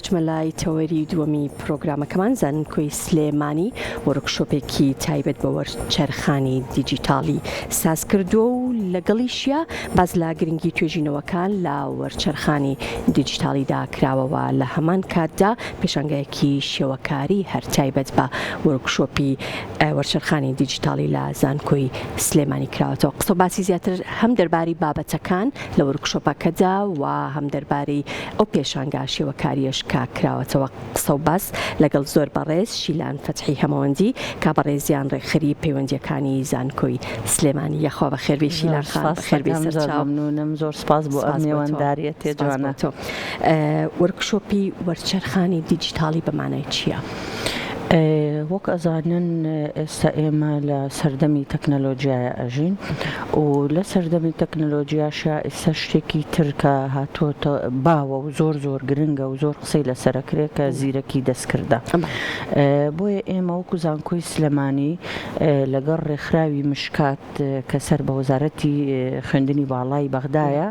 ئەچمە لای تەوەری دووەمی پرۆگرامەکەمان زانکۆی سلێمانی وۆرکشۆپێکی تایبەت بە وەرچەرخانی دیجیتاڵی ساز کردووە و لەگەڵیشیا باس لە گرنگی توێژینەوەکان لە وەرچەرخانی دیجیتاڵیدا کراوەوە لە هەمان کاتدا پێشانگایەکی شێوەکاری هەر تایبەت بە وۆرکشۆپی وەرچەرخانی دیجیتاڵی لە زانکۆی سلێمانی کراوەتەوە. قسە و باسی زیاتر هەم دەربارەی بابەتەکان لە وۆرکشۆپەکەدا و هەم دەربارەی ئەو پێشانگا شێوەکارییەش کە کراوەتەوە قسە و باس لەگەڵ زۆر بەڕێز شیلان فەتحی هەمەوەندی کە بەڕێزیان ڕێکخەری پەیوەندییەکانی زانکۆی سلێمانی یاخوا بەخێربێی زۆر شیلان خان سپاست بەخێربێی دەکەم زۆر سەرچاو. مەمنوونم زۆر سپاس بۆ ئەم سپاس بۆ تۆ مێواندارییە تێ سپاس بۆ جوانە. تۆ. وۆرکشۆپی وەرچەرخانی دیجیتاڵی بە مانای چییە؟ وەک ئەزانن ئێستا ئێمە لە سەردەمی تەکنەلۆجیایە ئەژین و لە سەردەمی تەکنەلۆجیاشا ئێستا شتێکی تر کە هاتووەتە باوە و زۆر زۆر گرنگە و زۆر قسەی لەسەر ئەکرێ کە زیرەکی دەستکردە. بۆیە ئێمە وەکو زانکۆی سلێمانی لەگەڵ ڕێکخراوی مشکات کە سەر بە وەزارەتی خوێندنی باڵای بەغدایە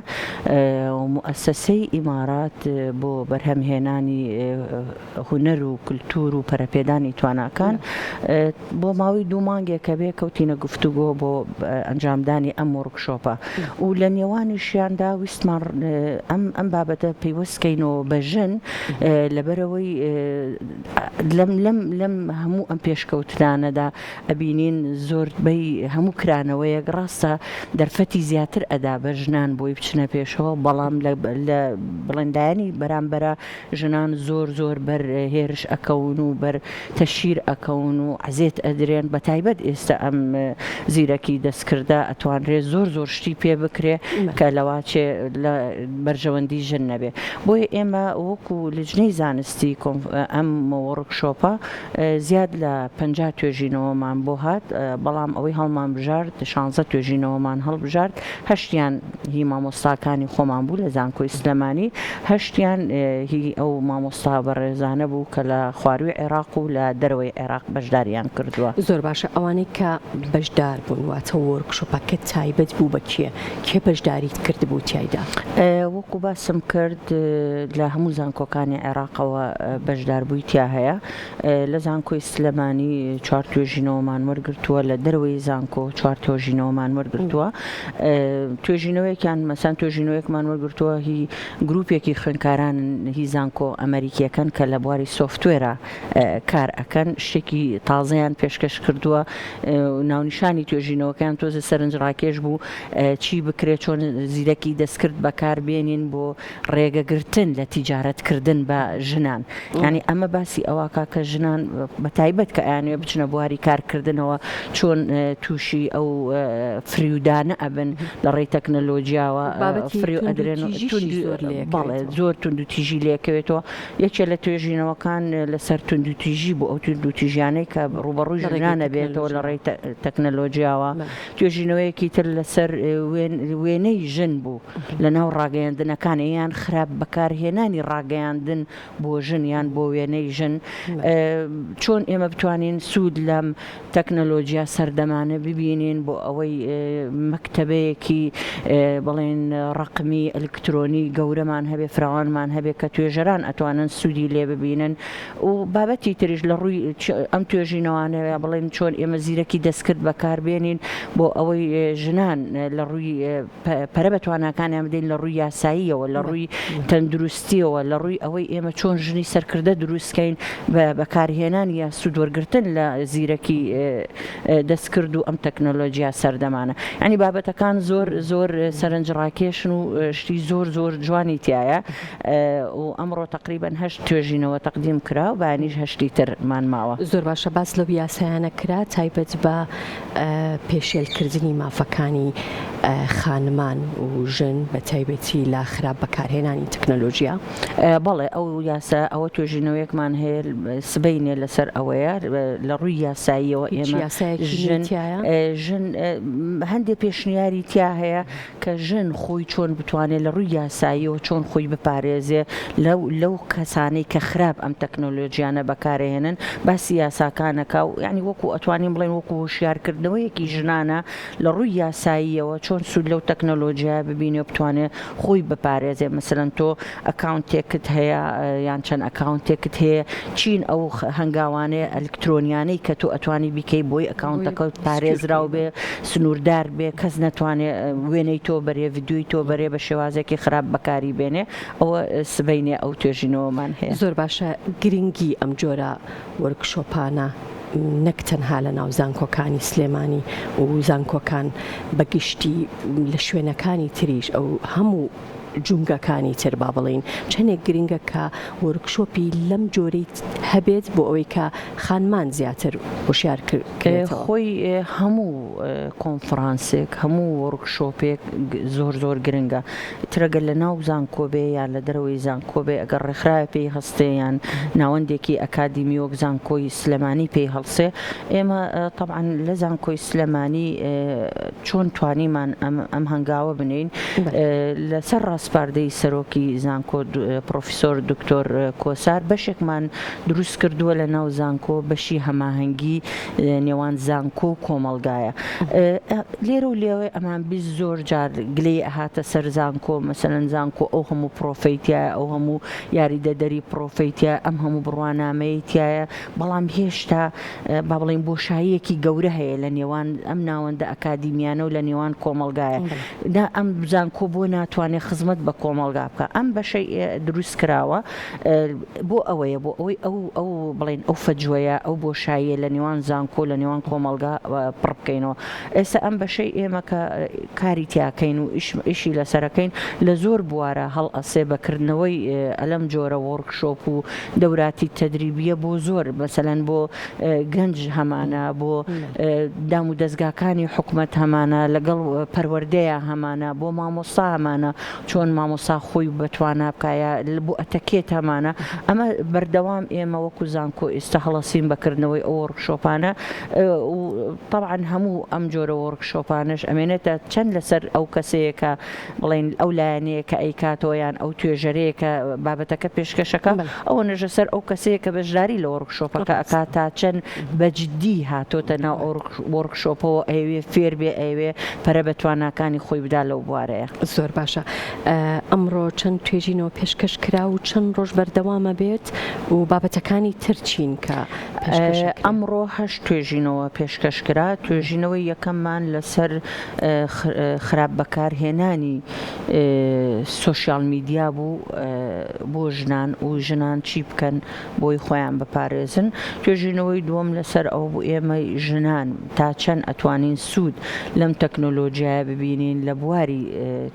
و موئەسەسەی ئیمارات بۆ بەرهەمهێنانی هونەر و کلتور و پەرەپێدانی تواناکان بۆ ماوەی دوو مانگێکە بێ کەوتینە گفتوگۆ بۆ ئەنجامدانی ئەم وۆرکشۆپە و لە نێوانیشیاندا ویستمان ئەم ئەم بابەتە پەیوەست کەینەوە بە ژن لەبەرەوەی لەم لەم لەم هەموو ئەم پێشکەوتنانەدا ئەبینین زۆربەی هەموو کرانەوەیەک ڕاستە دەرفەتی زیاتر ئەدا بە ژنان بۆی بچنە پێشەوە بەڵام لە بڵێن لایەنی بەرامبەرە ژنان زۆر زۆر بەر هێرش ئەکەون و بەر تەشهیر ئەکەون و عەزێت ئەدرێن بەتایبەت ئێستا ئەم زیرەکی دەستکردە ئەتوانرێ زۆر زۆر شتی پێ بکرێ کە لەواچێ لە بەرژەوەندی ژن نەبێ بۆیە ئێمە وەکو لجنەی زانستی ئەم وۆڕکشۆپە زیاد لە 50 توێژینەوەمان بۆ هات بەڵام ئەوەی هەڵمان بژارد شانزە توێژینەوەمان هەڵبژارد هەشتیان هی مامۆستاکانی خۆمان بوو لە زانکۆی سلێمانی، هەشتیان هی ئەو مامۆستا بەڕێزانە بوو کە لە خوارووی عێراق و لە دەرەوەی عێراق بەشداریان کردووە. زۆر باشە ئەوانەی کە بەشدار بوون واتە وۆرکشۆپەکە تایبەت بوو بە کێ؟ کێ بەشداریت کردبوو تیایدا؟ وەکو باسم کرد لە هەموو زانکۆکانی عێراقەوە بەشداربووی تیا هەیە. لە زانکۆی سلێمانی چوار توێژینەوەمان وەرگرتووە، لە دەرەوەی زانکۆ چوار توێژینەوەمان وەرگرتووە. توێژینەوەیەکیان مەسان توێژینەوەیەکمان وەرگرتووە هی گروپێکی خوێندکارانن هی زانکۆ ئەمەریکیەکەن کە لە بواری سۆفتوێرە کار ئەکەن شتێکی تازەیان پێشکەش کردووە ناونیشانی توێژینەوەکەیان تۆزێ سەرنجڕاکێش بوو چی بکرێت چۆن زیرەکی دەستکرد بەکاربێنین بۆ ڕێگەگرتن لە تیجارەت کردن بە ژنان یانی ئەمە باسی ئەوەکا کە ژنان بە تایبەت کە ئەیانەوێ بچنە بواری کارکردنەوە چۆن تووشی ئەو فریودانە ئەبن لە ڕێی تەکنەلۆجیاوە فریو ئەدرێن بەڵێ زۆر توندوتیژی لێکەوێتەوە یەکێ لە توێژینەوەکان لەسەر توندوتیژی بۆ ئەو توندوتیژیانەی کە ڕووبەڕووی ژنان ئەبێتەوە لە ڕێی تەکنەلۆجیاوە توێژینەوەیەکی تر لەسەر وێنەی ژن بوو لەناو ڕاگەیاندنەکان یان خراپ بەکارهێنانی ڕاگەیاندن بۆ ژن یان بۆ وێنەی ژن چۆن ئێمە بتوانین سوود لەم تەکنەلۆجیا سەردەمانە ببینین بۆ ئەوەی مەکتەبەیەکی بڵێن ڕەقمی ئەلکترۆنی گەورەمان هەبێ فراوانمان هەبێ کە توێژەران ئەتوانن سوودی لێ ببینن و بابەتی تریش لە ڕووی ئەم توێژینەوانەوە بڵێن چۆن ئێمە زیرەکی دەستکرد بەکاربێنین بۆ ئەوەی ژنان لە ڕووی پەرە بە تواناکانیان بدەین لە ڕووی یاساییەوە، لە ڕووی تەندروستییەوە، لە ڕووی ئەوەی ئێمە چۆن ژنی سەرکردە دروستکەین بە بەکارهێنانی یا سوودوەرگرتن لە زیرەکی دەستکرد و ئەم تەکنۆلۆجیا سەردەمانە. یانی بابەتەکان زۆر زۆر سەرنجڕاکێشن و شتی زۆر زۆر جوانی تیایە و ئەمڕۆ تەقریبەن هەشت توێژینەوە تەقدیم کرا و بەیانیش هەشتی ترمان ماوە. زۆر باشە باس لەو یاسایانە کرا تایبەت بە پێشێلکردنی مافەکانی خانمان و ژن بە تایبەتی لە خراپ بەکارهێنانی تەکنەلۆژیا؟ بەڵێ ئەو یاسا ئەوە توێژینەوەیەکمان هەیە سبەینێ لەسەر ئەوەیە لە ڕووی یاساییەوە هیچ ئێمە یاسایەکی نوێی ژن تیایە؟ ژن هەندێ پێشنیاری تیا هەیە کە ژن خۆی چۆن بتوانێ لە ڕووی یاساییەوە چۆن خۆی بپارێزێ لەو لەو کەسانەی کە خراپ ئەم تەکنۆلۆژیانە بەکارئەهێنن. بزانن باسی یاساکانەکا و یانی وەکو ئەتوانین بڵێین وەکو هۆشیارکردنەوەیەکی ژنانە لە ڕووی یاساییەوە چۆن سوود لەو تەکنەلۆجیایە ببینێ و بتوانێ خۆی بپارێزێ مەسەلەن تۆ ئەکاونتێکت هەیە یان چەند ئەکاونتێکت هەیە چین ئەو هەنگاوانەیە ئەلکترۆنیانەی کە تۆ ئەتوانی بیکەی بۆی ئەکاونتەکەت پارێزراو بێ سنووردار بێ کەس نەتوانێ وێنەی تۆ بەرێ ڤیدیۆی تۆ بەرێ بە شێوازێکی خراپ بەکاری بێنێ ئەوە سبەینێ ئەو توێژینەوەمان هەیە. زۆر باشە گرنگی ئەم جۆرە وۆرکشۆپانە نەک تەنها لە ناو زانکۆکانی سلێمانی و زانکۆکان بە گشتی لە شوێنەکانی تریش ئەو هەموو جومگەکانی تر با بڵێین چەندێک گرنگە کە وۆرکشۆپی لەم جۆرەی هەبێت بۆ ئەوەی کە خانمان زیاتر هۆشیار کرێتەوە؟ خۆی هەموو کۆنفرانسێک هەموو وۆرکشۆپێک زۆر زۆر گرنگە ئیتر ئەگەر لە ناو زانکۆ بێ یان لە دەرەوەی زانکۆ بێ ئەگەر ڕێکخراوێ پێی هەستێ یان ناوەندێکی ئەکادیمی وەک زانکۆی سلێمانی پێی هەڵسێ ئێمە تەبعەن لە زانکۆی سلێمانی چۆن توانیمان ئەم ئەم هەنگاوە بنێین لەسەر ڕاسپاردەی سەرۆکی زانکۆ پڕۆفیسۆر دکتۆر کۆسار بەشێکمان دروست کردووە لە ناو زانکۆ بەشی هەماهەنگی نێوان زانکۆ و کۆمەڵگایە. لێرە و لێوێ ئەمان 20 زۆر جار گلەی ئەهاتە سەر زانکۆ مەسەلەن زانکۆ ئەو هەموو پڕۆفەی تیایە ئەو هەموو یاریدەدەری پڕۆفەی تیایە ئەم هەموو بڕوانامەیەی تیایە بەڵام هێشتا با بڵێین بۆشاییەکی گەورە هەیە لە نێوان ئەم ناوەندە ئەکادیمیانە و لە نێوان کۆمەڵگایە نا ئەم زانکۆ بۆ ناتوانێت خزمەت بە کۆمەڵگا بکە ئەم بەشەی دروست کراوە بۆ ئەوەیە بۆ ئەوەی ئەو ئەو بڵێن ئەو فەجوەیە ئەو بۆشاییە لە نێوان زانکۆ لە نێوان کۆمەڵگا پڕ بکەینەوە ئێستا ئەم بەشەی ئێمە کە کاری تیاکەین و ئیشی لەسەرەکەین لە زۆر بوارە هەڵئەسێ بە کردنەوەی ئەلەم جۆرە وۆرکشۆپ و دەوراتی تەدریبیە بۆ زۆر مەسەلەن بۆ گەنج هەمانە بۆ دام و دەزگاکانی حکومەت هەمانە لەگەڵ پەروەردەیە هەمانە بۆ مامۆستا هەمانە چۆن مامۆستا خۆی بەتوانا بکا یا بۆ ئەتەکێت هەمانە ئەمە بەردەوام ئێمە وەکو زانکۆ ئێستا هەڵەسین بە کردنەوەی ئەو وۆرکشۆپانە و تەبعەن هەموو ئەم جۆرە وۆرکشۆپانەش ئەمێنێتە چەند لەسەر ئەو کەسەیە کە بڵێین ئەو لایەنەیە کە ئەیکاتەوە یان ئەو توێژەرەیە کە بابەتەکە پێشکەشەکا ئەوەنەش لەسەر ئەو کەسەیە کە بەشداری لە وۆرکشۆپەکە ئەکات تا چەند بە جدی هاتۆتە ناو ئەو وۆرکشۆپەوە ئەیەوێ فێر بێ ئەیەوێ پەرە بە تواناکانی خۆی بدا لەو بوارەیە. زۆر باشە ئەمڕۆ چەند توێژینەوە پێشکەش کرا و چەند ڕۆژ بەردەوام ئەبێت و بابەتەکانی تر چین کە پێشکەش ئەکرێن؟ ئەمڕۆ هەشت توێژینەوە پێشکەش کرا، توێژینەوەی یەکەممان لەسەر خراپ بەکارهێنانی سۆشیال میدیا بوو بۆ ژنان و ژنان چی بکەن بۆی خۆیان بپارێزن، توێژینەوەی دووەم لەسەر ئەوە بوو ئێمەی ژنان تا چەند ئەتوانین سوود لەم تەکنۆلۆجیایە ببینین لە بواری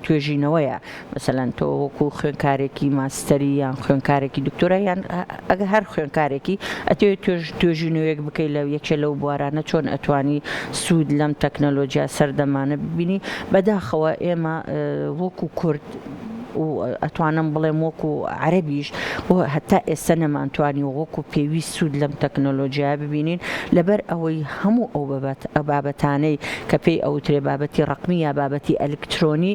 توێژینەوەیە مەسەلەن تۆ وەکو خوێنکارێکی ماستەری یان خوێنکارێکی دکتۆرا یان ئەگەر هەر خوێنکارێکی ئەتەوێت توێژ توێژینەوەیەک بکەی لە یەکێ لەو بوارانە چۆن ئەتوانی سوود لەم تەکنەلۆجیا سەردەمانە ببینی بەداخەوە ئێمە وەکو کورد و ئەتوانم بڵێم وەکو عەرەبیش بۆ هەتا ئێستا نەمانتوانیوە وەکو پێویست سوود لەم تەکنەلۆجیایە ببینین لەبەر ئەوەی هەموو ئەو بابەتانەی کە پێی ئەوترێ بابەتی ڕەقمی یا بابەتی ئەلکترۆنی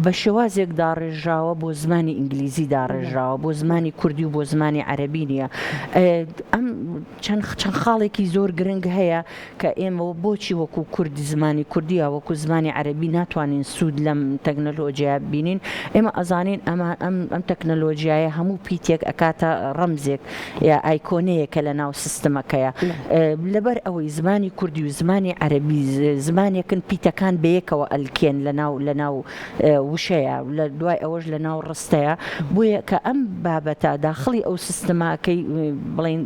بە شێوازێک داڕێژراوە بۆ زمانی ئینگلیزی داڕێژراوە بۆ زمانی کوردی و بۆ زمانی عەرەبی نییە ئەم چەند چەند خاڵێکی زۆر گرنگ هەیە کە ئێمە بۆچی وەکو کورد زمانی کوردی یا وەکو زمانی عەرەبی ناتوانین سوود لەم تەکنەلۆجیایە ببینین ئێمە ئەزانین ئەمە ئەم ئەم تەکنەلۆجیایە هەموو پیتێک ئەکاتە ڕەمزێک یا ئایکۆنەیەکە لە ناو سیستمەکەیە لەبەر ئەوەی زمانی کوردی و زمانی عەرەبی زمانێکن پیتەکان بەیەکەوە ئەلکێن لە ناو لە ناو وشەیە لە دوای ئەوەش لە ناو ڕستەیە بۆیە کە ئەم بابەتە داخڵی ئەو سیستماکەی بڵێین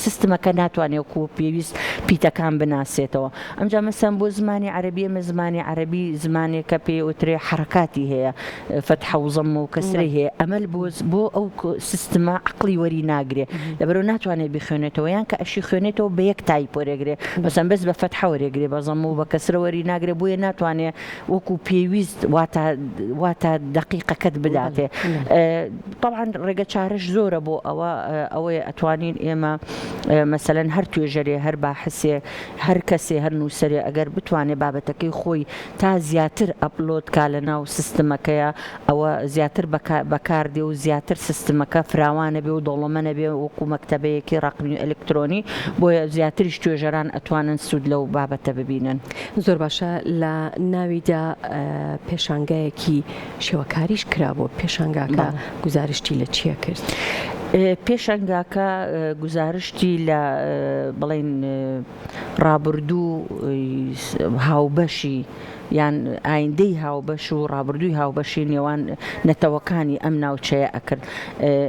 سیستمەکە ناتوانێت وەکو پێویست پیتەکان بناسێتەوە ئەمجا مەسەن بۆ زمانی عەرەبی ئێمە زمانی عەرەبی زمانێکە پێی ئەوترێ حەرەکاتی هەیە فەتحە و زەممە و کەسرەی هەیە ئەمە بۆ بۆ ئەو سیستمە عەقڵی وەری ناگرێ لەبەرئەوە ناتوانێت بیخوێنێتەوە یان کە ئەشی خوێنێتەوە بە یەک type وەرێگرێ مەسەن بەس بە فەتحە وەرێگرێ بە زەممە و بە کەسرە وەری ناگرێ بۆیە ناتوانێ وەکو پێویست واتا واتا دەقیقەکەت بداتێ تەبعەن ڕێگە چارەش زۆرە بۆ ئەوە ئەوەیە ئەتوانین ئێمە مەسەلەن هەر توێژەرێ هەر باحسێ هەر کەسێ هەر نووسەرێ ئەگەر بتوانێ بابەتەکەی خۆی تا زیاتر upload کا لە ناو سیستمەکەیە ئەوە. زیاتر بەکاردێ و زیاتر سیستمەکە فراوانە بێ و دەوڵەمەنە بێ وەکو مەکتەبەیەکی ڕەقمی و ئەلکترۆنی بۆیە زیاتریش توێژەران ئەتوانن سوود لەو بابەتە ببینن. زۆر باشە لە ناویدا پێشانگایەکی شێوەکاریش کرابوو پێشانگاکە گوزارشتی لە چیە کرد؟ پێشانگاکە گوزارشتی لە بڵێین ڕابردوو هاوبەشی یان ئایندەی هاوبەش و ڕابردووی هاوبەشی نێوان نەتەوەکانی ئەم ناوچەیە ئەکرد.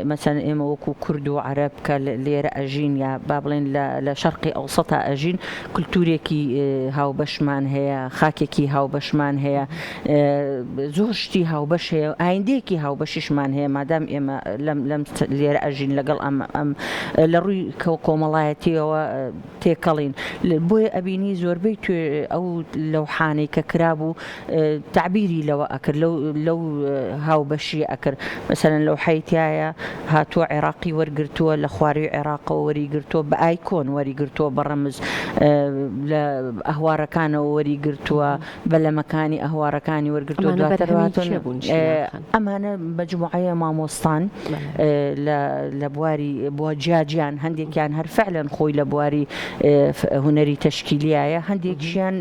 مەسەلەن ئێمە وەکو کورد و عەرەب کە لێرە ئەژین یا با بڵێین لە شەرقی ئەوسەتا ئەژین کلتورێکی هاوبەشمان هەیە، خاکێکی هاوبەشمان هەیە، زۆر شتی هاوبەش هەیە و ئایندەیەکی هاوبەشیشمان هەیە مادام ئێمە لەم لەم لێرە ئەژین لەگەڵ ئەم ئەم لە ڕووی کۆمەڵایەتیەوە تێکەڵین بۆیە ئەبینی زۆربەی توێ ئەو لەوحانەی کە کرابوو تەعبیری لەوە ئەکرد لەو لەو هاوبەشیە ئەکرد مەسەلەن لەوحەی تایە هاتووە عێراقی وەرگرتووە لە خواروی عێراقەوە وەری گرتووە بە ئایکۆن وەری گرتووە بە ڕەمز لە ئەهوارەکانەوە وەری گرتووە بەلەمەکانی ئەهوارەکانی وەرگرتووە ئەمانە دواتر بەرهەمی هاتوون کێ بوون شیلان خان؟ ئەمانە مەجموعەیە مامۆستان لە لە بواری بۆ جیا جیان هەندێکیان هەر فعلەن خۆی لە بواری هونەری تەشکیلیایە هەندێکیان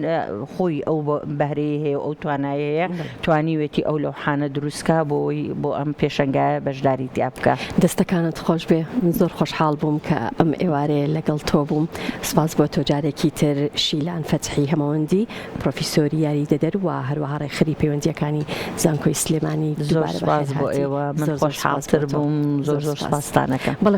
خۆی ئەو بەهرەی هەیە و ئەو توانایەی هەیە توانیوێتی ئەو لەوحانە دروست کا بۆی بۆ ئەم پێشەنگایە بەشداری تیا بکا. دەستەکانت خۆش بێ من زۆر خۆشحاڵ بووم کە ئەم ئێوارەیە لەگەڵ تۆ بووم سپاس بۆ تۆ جارێکی تر شیلان فەتحی هەمەوەندی پرۆفیسۆری یاریدەدەر و هەروەها ڕێکخەری پەیوەندییەکانی زانکۆی سلێمانی زۆر دووبارە سپاس بەخێر بۆ هاتی ئێوە من زۆر زۆر سپاس بۆ خۆشحاڵتر تۆ بووم زۆر زۆر زۆر سپاس سپاستان ئەکەم. بەڵێ.